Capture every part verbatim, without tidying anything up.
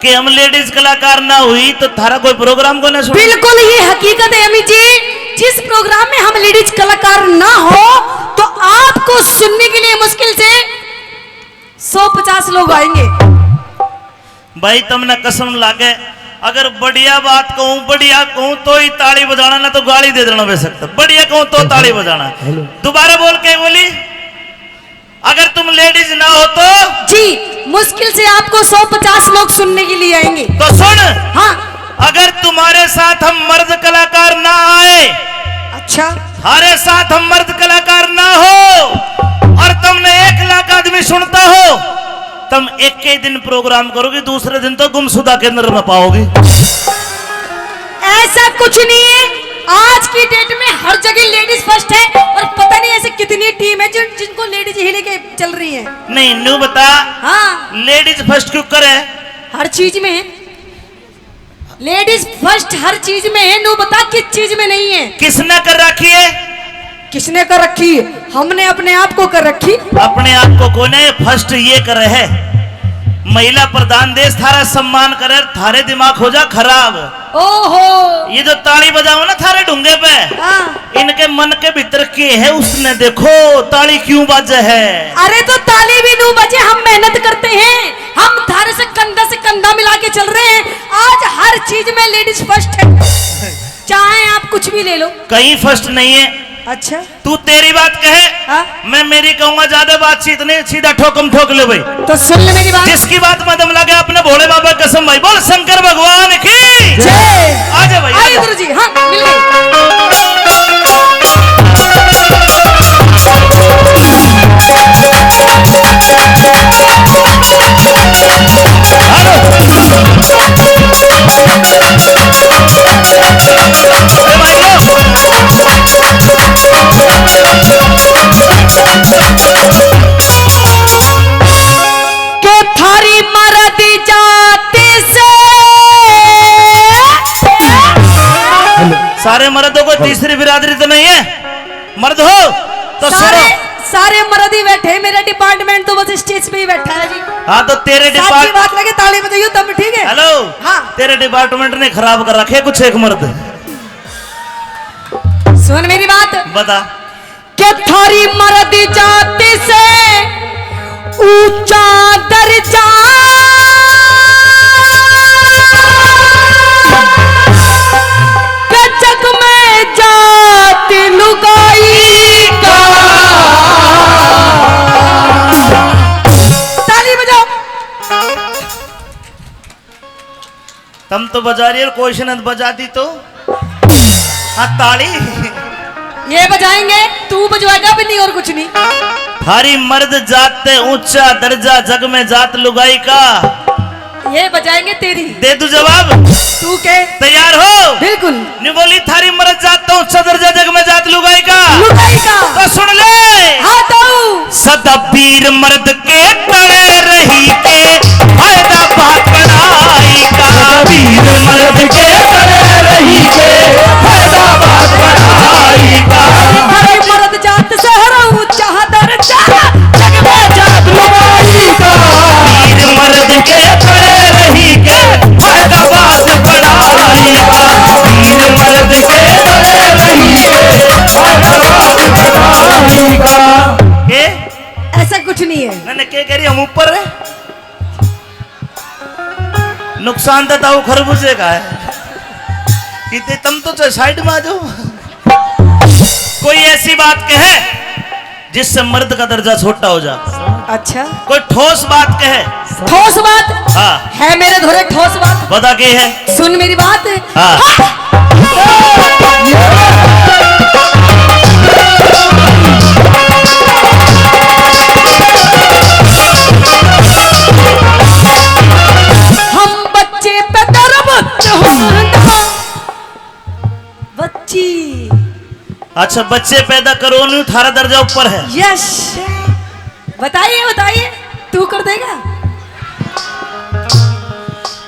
कि हम लेडीज कलाकार ना हुई तो थारा कोई प्रोग्राम को ना सुन। बिल्कुल ही हकीकत है अमित जी, जिस प्रोग्राम में हम लेडीज कलाकार ना हो तो आपको सुनने के लिए मुश्किल से सौ पचास लोग आएंगे। भाई, तमने कसम लागे, अगर बढ़िया बात कहूं, बढ़िया कहूं, तो ही ताली बजाना, ना तो गाली दे देना। बेशक तो बढ़िया कहूं तो ताली बजाना। दोबारा बोल के बोली, अगर तुम लेडीज ना हो तो? जी, मुश्किल से आपको सौ पचास लोग सुनने के लिए आएंगे। तो सुन। हाँ। अगर तुम्हारे साथ हम मर्द कलाकार ना आए, अच्छा। हमारे साथ हम मर्द कलाकार ना हो और तुमने एक लाख आदमी सुनता हो, तुम एक ही दिन प्रोग्राम करोगे, दूसरे दिन तो गुमशुदा केंद्र में पाओगे। ऐसा कुछ नहीं है। आज की डेट में हर जगह लेडीज फर्स्ट है और पता नहीं ऐसे कितनी टीम है जिन जिनको लेडीज ही लेके चल रही है। नहीं, न्यू बता। हाँ। लेडीज फर्स्ट क्यों करे? हर चीज में है। लेडीज फर्स्ट हर चीज में है, न्यू बता किस चीज में नहीं है? किसने कर रखी है? किसने कर रखी? हमने अपने आप को कर रखी। अपने आप को कोने फर्स्ट ये करे है, महिला प्रधान देश थारा सम्मान करे, थारे दिमाग हो जा खराब। ओहो। ये जो ताली बजाओ ना थारे ढूंगे पे, हाँ। इनके मन के भीतर के है उसने देखो, ताली क्यों बाजे है। अरे तो ताली भी न्यू बजे, हम मेहनत करते हैं, हम थारे से कंधा से कंधा मिला के चल रहे हैं। आज हर चीज में लेडीज फर्स्ट है, चाहे आप कुछ भी ले लो। कहीं फर्स्ट नहीं है। अच्छा। तू तेरी बात कहे, हाँ? मैं मेरी कहूंगा, ज्यादा बातचीत नहीं, सीधा ठोकम ठोक ले भाई। तो सुन ले मेरी बात। जिसकी बात में दम लगे, अपने भोले बाबा कसम भाई, बोल शंकर भगवान की जय। आ जा भाई, आ आई जा। गुरु जी, हाँ, मिल गई। के थारी मर्द जात से। सारे मर्दों को तीसरी बिरादरी तो नहीं है? मर्द हो तो सारे, सुनो। सारे मर्द ही बैठे, मेरा डिपार्टमेंट तो बस स्टेज पे ही बैठा है जी। हाँ, तो तेरे साची डिपार्ट- बात लगे, ताली बजाइयो तब ठीक है। हेलो। हाँ। तेरे डिपार्टमेंट ने खराब कर रखे कुछ एक मर्द। सुन मेरी बात। बता। के थारी मर्द जात से ऊंचा दर्जा, के जग में जात लुगाई का। ताली बजाओ। तम तो बजा रही है, कोई से न बजा दी तो। हाँ, ताली। ये बजाएंगे, तू बजवाएगा भी नहीं और कुछ नहीं। थारी मर्द जात ते ऊंचा दर्जा, जग में जात लुगाई का। ये बजाएंगे तेरी। दे दू जवाब। तू के? तैयार हो? बिल्कुल। न्यू बोली, थारी मर्द जात ते ऊंचा दर्जा, जग में जात लुगाई का। लुगाई का। तो सुन ले। हाँ, तो। सदा वीर मर्द के तले रही के फैदा बात बनाई का। वीर मर्द के तले रही के फैदा बात बनाई का। हर मर्द जात सहरा ऊंचा दर्जा, जग में जात लुगाई का। वीर मर्द के तले रही के फैदा बात बनाई का। वीर मर्द के तले रही के फैदा बात बनाई का। के? ऐसा कुछ नहीं है। मैंने क्या कह रही, हम ऊपर है। नुकसान तो ताऊ खरबूजे का है। इतने तम तो चाहे साइड में आ जाओ। कोई ऐसी बात कहे जिससे मर्द का दर्जा छोटा हो जा। अच्छा। कोई ठोस बात कहे। ठोस बात? हाँ। है मेरे धोरे ठोस बात। बता के है। सुन मेरी बात। हाँ। हम बच्चे पे दरबत होंदा। बच्ची। अच्छा, बच्चे पैदा करो, न्यू थारा दर्जा ऊपर है। यस। बताइए, बताइए, तू कर देगा?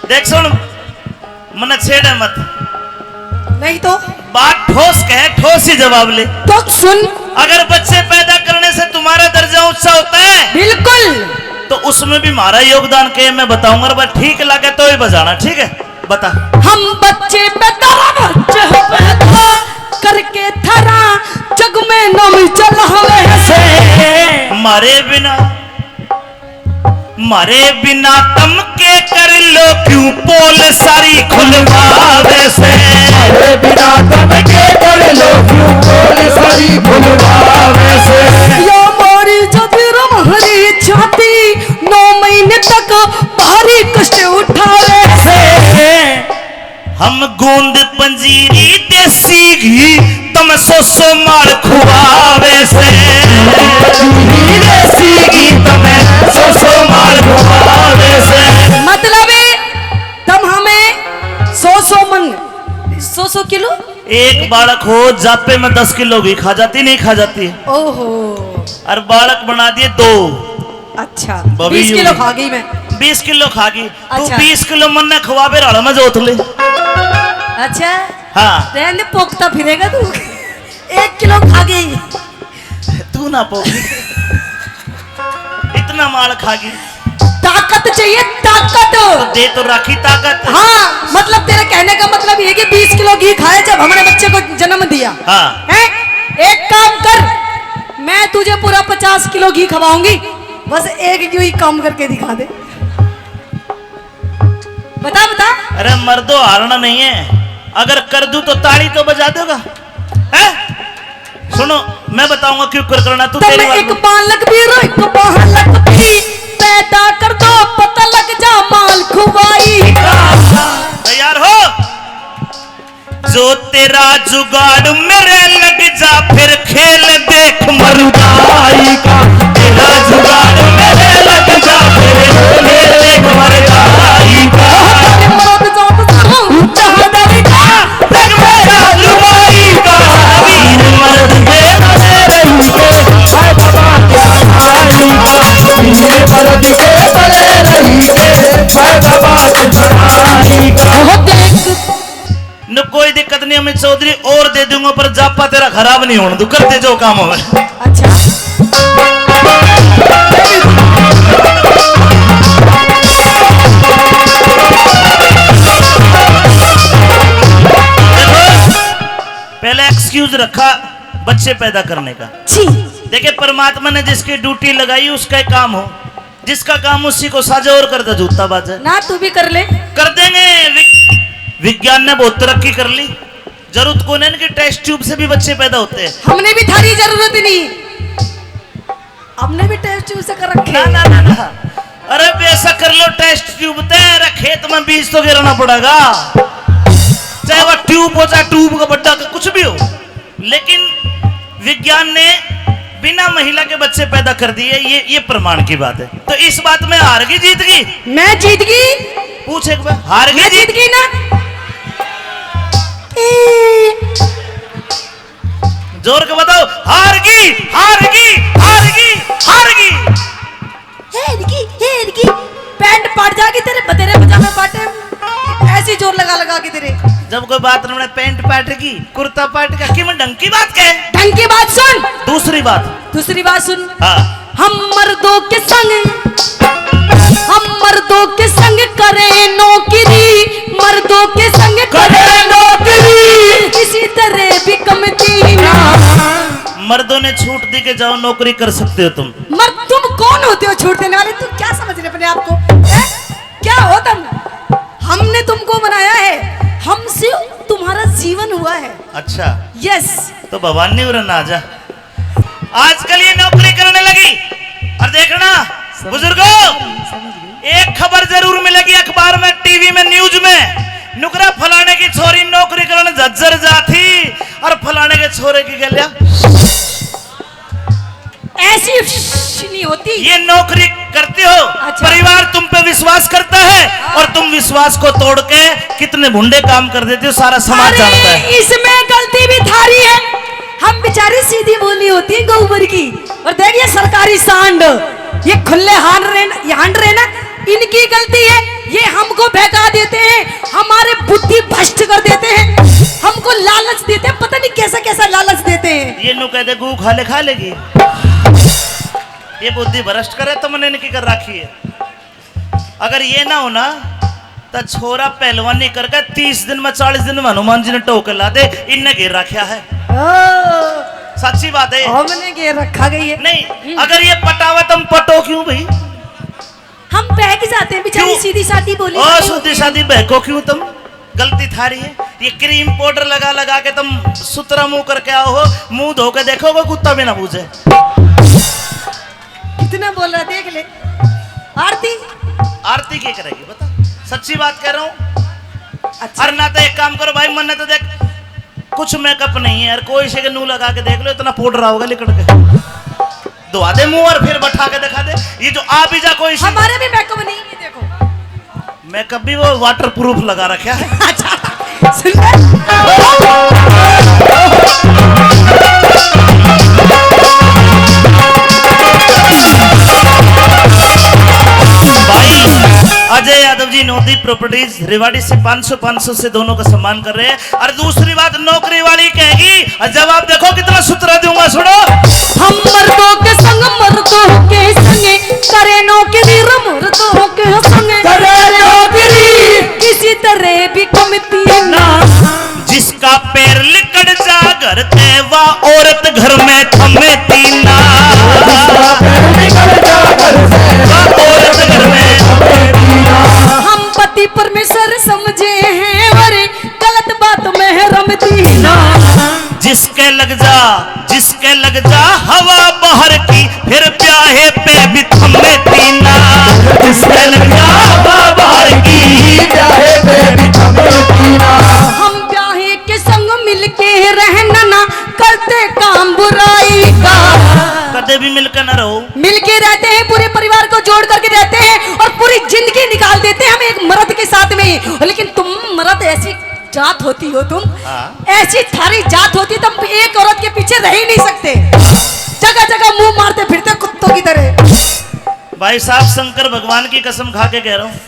देख सुन, मन्ने छेड़े मत। नहीं तो? बात ठोस कहे, ठोस ही जवाब ले। तो सुन। अगर बच्चे पैदा करने से तुम्हारा दर्जा ऊंचा होता है, बिल्कुल। तो उसमें भी हमारा योगदान के मैं बताऊंगा, और बस ठीक लगे तो ही बजाना, ठीक है? बता। हम बच्चे पे तारा बच्चे पे था, करके थारा जग में नाम चलावे से। मारे बिना, मारे बिना तम के कर लो, क्यों पोल सारी खुलवावे से। मारे बिना तम के कर लो, क्यों पोल सारी खुलवावे से। यो मोरी जगरम हरी छाती, नौ महीने तक भारी कष्ट उठावे से। हम गूंद पंजीरी देसी घी, तम सौ सौ मार खुआवे से। पंजीरी देसी घी, तम सौ सौ मार खुआवे से। मतलब, तुम हमें सौ सौ मन, सौ सौ किलो? एक बालक हो, जापे में दस किलो घी खा जाती, नहीं खा जाती? ओहो। और बालक बना दिए दो। अच्छा, बबी बीस किलो यूं। खा गई मैं। बीस किलो खा गई। तू अच्छा। बीस किलो मन्ने खवा, बेराला में जोत ले। अच्छा। हाँ। रहने दे, पोकता फिरेगा तू। एक किलो खा गई। तू ना पोक। इतना माल खा गई। ताकत चाहिए, ताकत। तो दे तो राखी ताकत। हाँ, मतलब तेरे कहने का मतलब ये कि बीस किलो घी खाया जब हमने बच्चे को जन्म दिया। हाँ। हैं? एक काम कर, मैं तुझे पूरा पचास किलो घी खवाऊंगी, बस एक घी काम करके दिखा दे। बता, बता। अरे मर्दो, हारना नहीं है, अगर कर दूं तो ताली तो बजा दोगा, हैं? सुनो, मैं बताऊंगा क्यों कर करना, तू तो तेरी मैं बात एक बोल। बालक भी रो, एक बालक भी पैदा कर दो, पता लग जा माल खुवाई का। तैयार हो? जो तेरा जुगाड़ मेरे लग जा, फिर खेल देख मरुदाई का। तेरा जुगाड़ मेरे लग जा, फिर खेल देख मरुदाई का। तेरे मर्द जात से ऊंचा दर्जा, देख मेरा जुबाई का। वीर मर्द के बने रही के, हाय बाबा के बधाई का। वीर मर्द के बने रही के, हाय बाबा के बधाई का। वो देख न, कोई दिक्कत नहीं अमित चौधरी, और दे दूंगा, पर जापा तेरा खराब नहीं होने दूं, करते जो काम होवे। अच्छा। देखो, पहले एक्सक्यूज रखा बच्चे पैदा करने का। जी। देखिए, परमात्मा ने जिसकी ड्यूटी लगाई, उसका ही काम हो। जिसका काम उसी को साजे और करता जूता बाजे। ना, तू भी कर ले। कर देंगे। विग-, विज्ञान ने बहुत तरक्की कर ली, जरूरत को नहीं कि टेस्ट ट्यूब से भी बच्चे पैदा होते हैं। हमने भी थारी जरूरत नहीं, हमने भी टेस्ट ट्यूब से कर रखे। ना, ना, ना, ना। अरे बेशक कर लो टेस्ट ट्यूब ते, अरे खेत में बीज तो गिराना पड़ेगा, चाहे वह ट्यूब हो, चाहे ट्यूब का बड्डा, कुछ भी हो। लेकिन विज्ञान ने बिना महिला के बच्चे पैदा कर दिए, ये, ये प्रमाण की बात है। तो इस बात में हार गई, जीत गई? मैं जीत गई। पूछ एक बार, हार गई, मैं जीत जीत गई ना? ए। जोर के बताओ, हार गई, हार गई, हार गई, हार गई। हेरगी, हेरगी, पैंट पाट जागी तेरे, बतेरे पजामे पाटे, ऐसी जोर लगा लगा के तेरे। जब कोई बात ना बने, पैंट पाट की, कुर्ता पाट का, कि मैं ढंग की बात कहे? ढंग की बात सुन। दूसरी बात। दूसरी बात सुन। हाँ। हम मर्दों के संग, हम मर्दों के संग करें नौकरी, मर्दों के संग करें नौकरी, किसी तरह भी कमती ना। मर्दों ने छूट दी कि जाओ नौकरी कर सकते हो तुम। मर्द, तुम कौन होते हो छूट देने वाले? तुम क्या समझ रहे अपने आप को, हैं? क्या हो तुम? हमने तुमको बनाया है, हमसे तुम्हारा जीवन हुआ है। अच्छा। यस। तो भवानी उरन आ जा। आजकल ये नौकरी करने लगी। और देखना, बुजुर्गों, एक खबर जरूर मिलेगी अखबार में, टीवी में, न्यूज में, नुकरा फलाने की छोरी नौकरी करने झज्जर जा थी और फलाने के छोरे की गल्या। ऐसी नहीं होती। ये नौकरी करते हो, अच्छा। परिवार तुम पे विश्वास करता है, हाँ। और तुम विश्वास को तोड़ के कितने भुंडे काम कर देते हो, सारा समाज अरे, जानता है। इसमें गलती भी थारी है। हम बेचारे सीधी बोली होती है गौ वर्गी, और देख ये सरकारी सांड, ये खुले हांड रहे, ये हांड रहे ना, इनकी गलती है, ये हमको बहका देते हैं, हमारे बुद्धि भ्रष्ट कर देते हैं, हमको लालच देते हैं, पता नहीं कैसा कैसा लालच देते हैं। ये नु कहते गू खा ले, खा लेगी। ये बुद्धि भ्रष्ट करे तुमने इनकी कर रखी है। अगर ये ना हो ना, तो छोरा पहलवानी करके तीस दिन में, चालीस दिन में हनुमान जी ने टोक के ला दे, इनने घेर रखा है। ओ, सच्ची बात है। हमने घेर रखा गई है। नहीं, हम्म। अगर ये पटावे, तुम पटो क्यों भाई? हम बहक जाते हैं बेचारी, क्यों? सीधी सादी बोली ओ, तो। सीधी सादी बहको क्यों तुम? गलती थारी है। ये क्रीम पाउडर लगा लगा के तुम सुतरा मुंह करके आओ हो, मुंह धो के देखोगे, कुत्ता भी ना पूछे। कितना बोल रहा, देख ले। आरती। आरती क्या करेगी बता, सच्ची बात कह रहा हूँ। अच्छा। अरे ना तो एक काम करो भाई, मन्ने तो देख, कुछ मेकअप नहीं है यार, कोई से के नू लगा के देख लो, इतना पाउडर आओगे लिकड़ के। धुआ दे मुंह और फिर बैठा के दिखा दे। ये जो आ भी जा कोई सी हमारे भी मेकअप नहीं है, देखो। मेकअप भी वो वाटर प्रूफ लगा रखा है। अच्छा, सुन ले। भाई, अजय यादव जी, नोदी प्रॉपर्टीज, रेवाड़ी से पाँच सौ, पाँच सौ से दोनों का सम्मान कर रहे हैं। और दूसरी बात, नौकरी वाली कहेगी, और जवाब देखो कितना सुथरा दूंगा, सुनो। हम मर्दों के संग, मर्दों के संग करे नौकरी रे, मर्दों के संग करे नौकरी। किसी तरह भी कमती ना। जिसका पैर लिकड़ जा घर ते, वा औरत घर में थमे तीना। वा औरत घर में थमे तीना। हम पति परमेश्वर समझे हैं, अरे गलत बात में रमती ना। जिसके लग जा, जिसके लग जा हवा बाहर की, फिर ब्याहे पे भी थमे तीना। जिसके लग जा हवा बाहर की, ब्याहे पे भी थमे तीना। हम ब्याहे के संग मिलके रहना ना, करते काम बुराई का। कदे भी मिलके ना रहो। मिलके रहते हैं, पूरे परिवार को जोड़ करके रहते हैं और पूरी जिंदगी निकाल देते हैं हम एक मर्द के साथ में। लेकिन तुम मर्द ऐसी जात होती हो तुम, हाँ। ऐसी थारी जात होती, तुम एक औरत के पीछे रह ही नहीं सकते, जगह जगह मुंह मारते फिरते कुत्तों की तरह। भाई साहब, शंकर भगवान की कसम खा के कह रहा हूँ,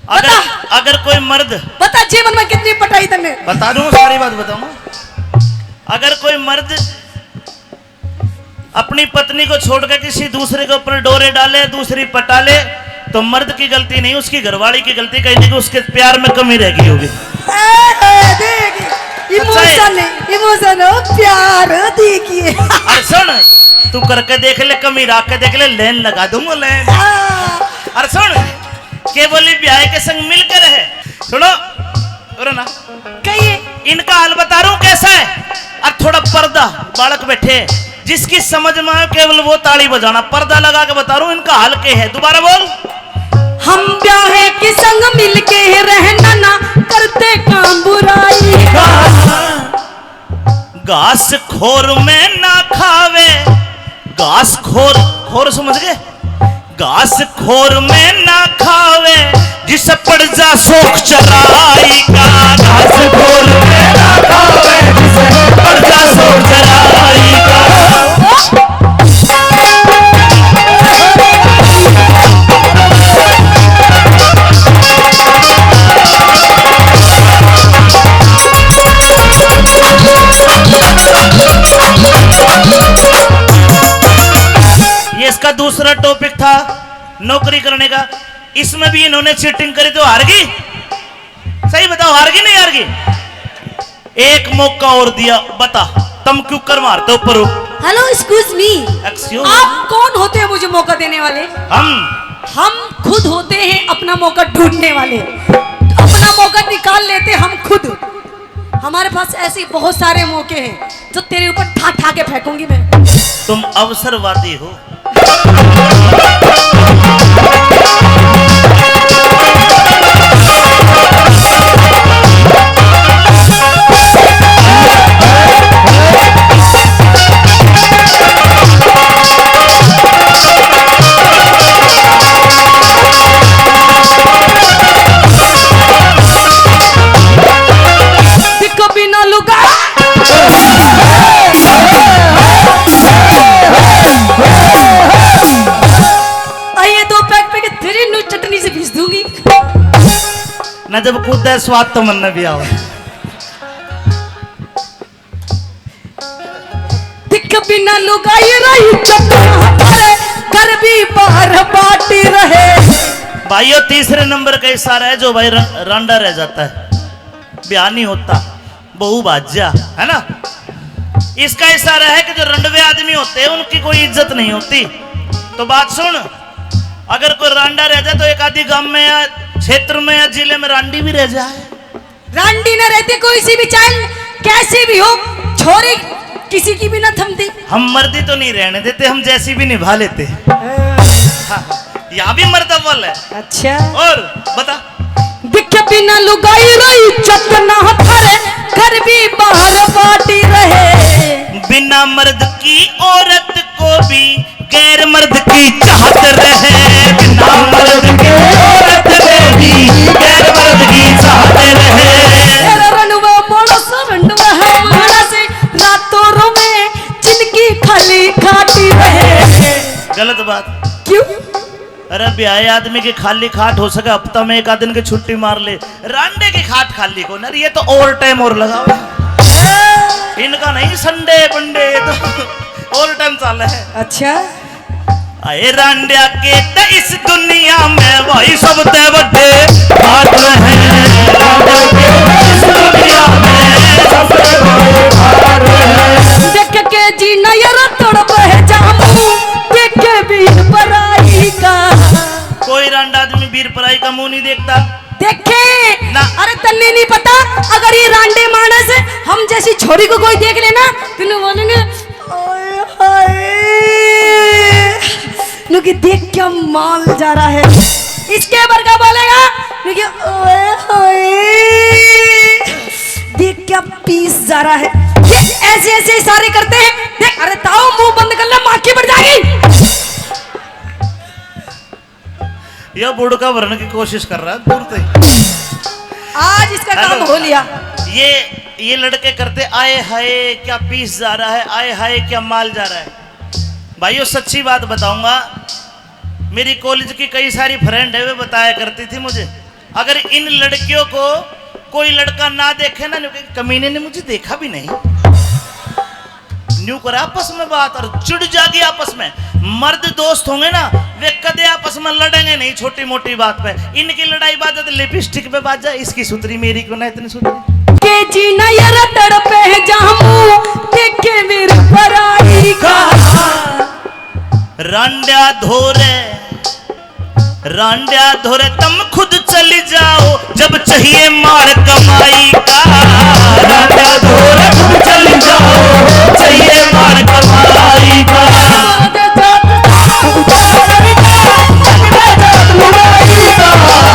अगर, बता। अगर कोई मर्द बता, जीवन में कितनी पटाई तन्ने? बता दूं, सारी बात बताऊंगा। अगर कोई मर्द अपनी पत्नी को छोड़कर किसी दूसरे के ऊपर डोरे डाले, दूसरी पटा ले, तो मर्द की गलती नहीं, उसकी घरवाली की गलती, कहीं कि उसके प्यार में कमी रह गई होगी। ए, ए, देख, अच्छा है। इमोशन है, इमोशन हो, प्यार देखिए। और सुन, तू करके देख ले, कमी राख के देख ले, लेन लगा दूंगा लेन। हाँ। और सुन, केवल ही ब्याह के संग मिलकर है। सुनो, सुनो ना। कहिए। इनका हाल बता रहा हूँ कैसा है। और थोड़ा पर्दा, बालक बैठे, जिसकी समझ में आए केवल वो ताली बजाना। पर्दा लगा के बता रहा हूँ इनका हाल के है। दोबारा बोल। हम ब्याहे के संग मिलके रहना ना, करते काम बुराई का। घास खोर में ना खावे, घास खोर, खोर समझ गए? घास खोर में ना खावे, जिसे पड़ जा शौक चराई का। घास खोर में ना खावे, जिसे पड़ जा शौक चराई का। ये इसका दूसरा टॉपिक था नौकरी करने का, इसमें भी इन्होंने चीटिंग करी तो हार गई। सही बताओ, हार गई नहीं हार गई? एक मौका और दिया, बता तुम क्यों कर मारते ऊपर हो? Hello, excuse me, Excuse? आप कौन होते हैं मुझे मौका देने वाले? हम। हम खुद होते हैं अपना मौका ढूंढने वाले, अपना मौका निकाल लेते हम खुद। हमारे पास ऐसे बहुत सारे मौके हैं जो तेरे ऊपर ठा ठा के फेंकूंगी मैं। तुम अवसरवादी हो। दिखो बिना लुगा। आइए, दो पैक पे के तेरी नू चटनी से पीस दूंगी। ना जब कूदा है स्वाद तो मन भी आओ। दिख बिना लुगाई रही चकना भरे, घर भी बाहर बाटी रहे। भाइयों, तीसरे नंबर का इशारा है जो भाई र-, रांडा रह जाता है, ब्याह नहीं होता, बहू भाज्या, है ना? इसका इशारा है कि जो रंडवे आदमी होते हैं उनकी कोई इज्जत नहीं होती। तो बात सुन, अगर कोई रांडा रह जाए तो एक आधी गांव में या क्षेत्र में या जिले में रांडी भी रह जाए। रांडी ना रहती कोई सी भी, चाहे कैसी भी हो, छोरी किसी की भी ना थमती। हम मर्दी तो नहीं रहने देते, हम जैसी भी निभा लेते हैं। हाँ, यहाँ भी मर्द अव्वल है। अच्छा। और बता। दिखे बिना लुगाई रही चकना भरे, घर भी बाहर बाटी रहे। बिना मर्द की औरत को भी गैर मर्द की चाहत रहे। बिना मर्द की औरत को भी गैर मर्द की चाहत रहे। तेरा रंडवा मानस, रंडवा है मानस, रातों रोवे, जिनकी खाली खाटी रहे। गलत बात। क्यों? अरे, ब्याहे आदमी की खाली खाट हो सके, हफ्ता में एक आध दिन की छुट्टी मार ले। रांडे की खाट खाली को ना, ये तो ओवर टाइम और लगाओ। इनका नहीं संडे बंडे, ये तो ओवर टाइम चाले है। अच्छा। आए रांडिया के त इस दुनिया में भाई सबते बड़े बात है। रांडिया के त इस दुनिया में सबते बड़े बात है। देख के जीना यार तड़प है जामू, देख के बीर पराई का। कोई रांडा आदमी बीर पराई का मुंह नहीं देखता। देखे ना। अरे तन्ने नहीं पता, अगर ये रांडे मानस हम जैसी छोरी को कोई देख लेना, तो नु बोलेंगे, "ओए हाय।" नु कि देख क्या माल जा रहा है। इसके ऊपर क्या बोलेगा? नु कि, "ओए हाय, देख क्या पीस जा रहा है।" ये ऐसे ऐसे इशारे करते हैं। देख, अरे ताऊ मुंह बंद कर ले, माखी बढ़ जाएगी। यह बुड़का भरने की कोशिश कर रहा है दूर से। आज इसका काम हेलो। हो लिया। ये, ये लड़के करते, "आए हाय क्या पीस जा रहा है, आए हाय क्या माल जा रहा है।" भाइयों, सच्ची बात बताऊंगा, मेरी कॉलेज की कई सारी फ्रेंड है, वे बताया करती थी मुझे, अगर इन लड़कियों को कोई लड़का ना देखे ना, न्यू कहे, "कमीने ने मुझे देखा भी नहीं।" न्यू कर आपस में बात और चिढ़ जागी आपस में। मर्द दोस्त होंगे ना, वे कदे आपस में लड़ेंगे नहीं छोटी मोटी बात पे। इनकी लड़ाई बात है तो लिपस्टिक पे बात जाए, इसकी सुथरी, मेरी को ना इतनी सुथरी। के जीना यार तड़पे जामू, देखे वीर पराई का। रांड्या धोरे, रांड्या धोरे तुम खुद चली जाओ, जब चाहिए मार कमाई का। रांड्या धोरे खुद चली जाओ, चाहिए मार कमाई का।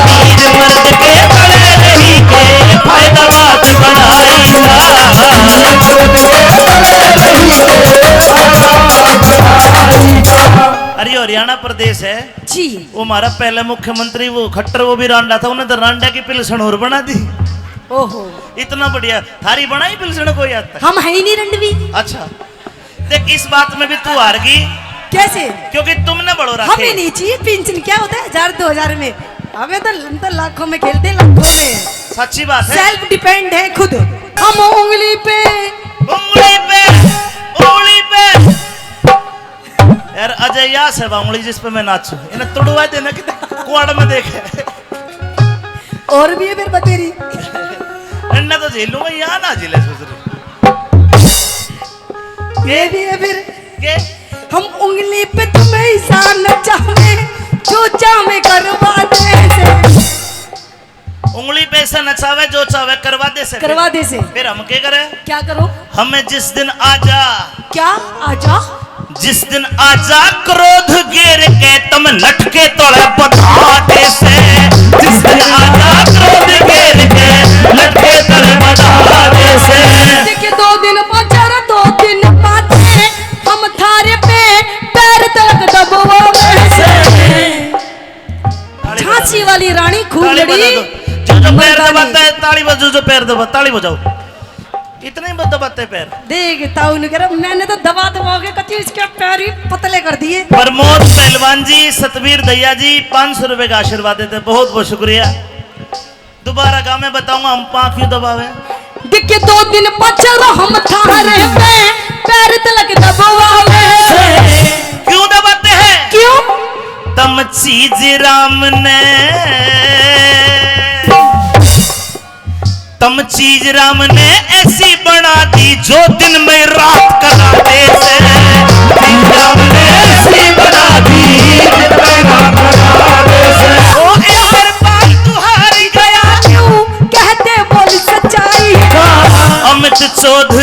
वीर मर्द के बड़े नहीं के फायदा बात बनाई का। अरे, हरियाणा प्रदेश है। जी। वो हमारा पहला मुख्यमंत्री, वो खट्टर, वो भी रांडा था, उन्हें तो रांडा की पिलसण और बना दी। ओहो। इतना बढ़िया। थारी बनाई पिलसण कोई आज तक? हम है ही नहीं रंडवी। अच्छा। देख, इस बात में भी तू हार गई। कैसे? क्योंकि तुमने बड़ो रखे। हमें नहीं चाहिए पेंशन, क्या होता है हजार दो हजार में? हमें तो, हम तो लाखों में खेलते हैं, लाखों में। सच्ची बात है। सेल्फ डिपेंड है खुद। हम उंगली पे, उंगली पे, उंगली पे। यार अजय, या से बावली जिस पे मैं नाचूं, इन्हें तुड़वा देना कि कुआड़ में देखे। और भी है फिर बतेरी। इन्हें तो झेलूंगा, यहाँ ना झेले ससुर। ये भी है फिर। के? हम उंगली पे तुम्हें इशारा चाहे, जो चाहे करवा दे से। उंगली पे से नचावे, जो चावे करवा दे से। करवा दे से। फिर हम के करे? क्या करो? हमें जिस दिन आजा। क्या आजा? जिस दिन आजा क्रोध गेर के तुम लटके तले बता दे से। जिस दिन आजा क्रोध गेर के लटके तले बता दे से। देखे दो दिन पाछे रे, दो दिन पाछे हम थारे पे पैर तलक दबवा दे से। ताली बजा। झांसी वाली रानी खूब ताली लड़ी। बजा दो। जो जो पैर मर्दानी। दबाता है, ताली बजाओ, जो पैर दबा, ताली बजाओ। इतने ही दबाते पैर। देख, ताऊ ने कह रहा, मैंने तो दबा दबा के कच्ची इसके पैर ही पतले कर दिए। प्रमोद पहलवान जी, सतवीर दहिया जी, पाँच सौ रुपए का आशीर्वाद देते, बहुत बहुत शुक्रिया। दोबारा गा, मैं बताऊंगा हम पाँव क्यों दबावे। देखे दो दिन पाछे रो हम थारे पे पैर तिलक दबवा ले। क्यों दबाते हैं? क्यों? तम चीज राम ने, तम चीज राम ने ऐसी बना दी जो दिन में रात करा दे से। चीज राम ने ऐसी बना दी दिन में रात करा दे से। ओ ए हर बात तुहारी गया। क्यों कहते बोल सच्चाई। अमित चौधरी